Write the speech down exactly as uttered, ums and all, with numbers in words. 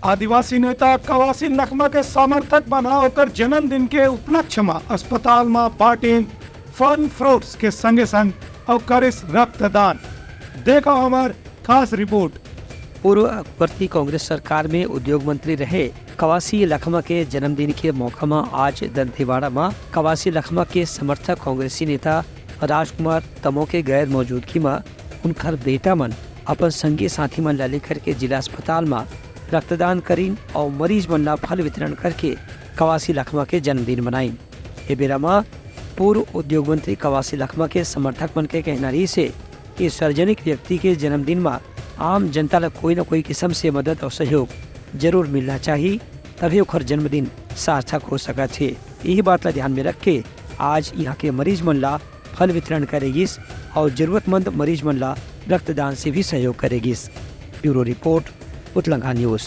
आदिवासी नेता कवासी लखमा के समर्थक मन ह ओकर जन्मदिन के उपलक्ष्य म अस्पताल म बांटिन फल फ्रूट्स के संगे संग अउ करिस रक्तदान। देखो हमर खास रिपोर्ट। पूर्व कवासी कांग्रेस सरकार में उद्योग मंत्री रहे कवासी लखमा के जन्मदिन के मौका म आज दंतेवाड़ा म कवासी लखमा के समर्थक कांग्रेसी नेता राजकुमार तमो के गैर मौजूदगी म उनकर बेटा मन अपन संगी साथी मन ला लेकर के जिला अस्पताल म रक्तदान करिन अउ मरीज मन ला फल वितरण करके कवासी लखमा के जन्मदिन मनाइन। ए बेरा म पूर्व उद्योग मंत्री कवासी लखमा के समर्थक मन के कहना रहिस हे कि सार्वजनिक व्यक्ति के जन्मदिन म आम जनता ला कोई न कोई किसम से मदद अउ सहयोग जरूर मिलना चाही, तभी ओखर जन्मदिन सार्थक हो सकत हे। यही बात ला ध्यान में रख के आज यहाँ के मरीज मन ला फल वितरण करे गिस अउ जरूरतमंद मरीज मन ला रक्तदान से भी सहयोग करे गिस। ब्यूरो रिपोर्ट, उतलंगा न्यूज।